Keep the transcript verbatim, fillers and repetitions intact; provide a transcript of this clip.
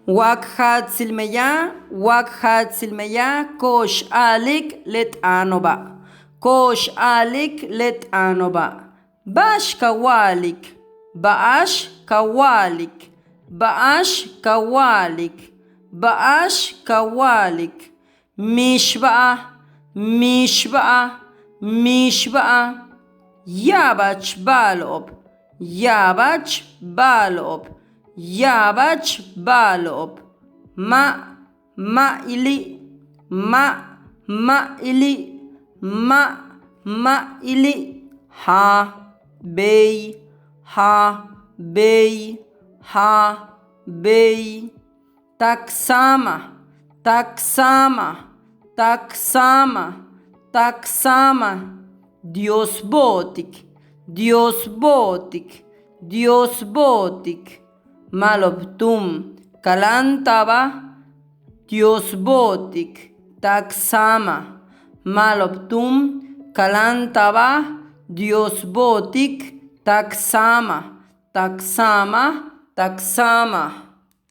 Wak jaatsil meyaj, wak jaatsil meyaj, ko'ox a'alik le t'aano'oba'. Ko'ox a'alik le t'aano'oba'. Ba'ax ka wa'alik, ba'ax ka wa'alik, ba'ax ka wa'alik, ba'ax ka wa'alik. Mixba'aj, mixba'aj, mixba'aj. Ya'abach ba'alo'ob, ya'abach ba'alo'ob, ya'abach ba'alo'ob. Ma', ma'ili', ma', ma'ili', ma', ma'ili'. Ja', bey, ja', bey, ja', bey. Tak sáama, tak sáama, tak sáama, tak sáama. Dios bo'otik, Dios bo'otik, Dios bo'otik. Ma'alob túun, kaláanta'aba', Dios bo'otik, tak sáama. Ma'alob túun, kaláanta'aba', Dios bo'otik, tak sáama, tak sáama, tak sáama.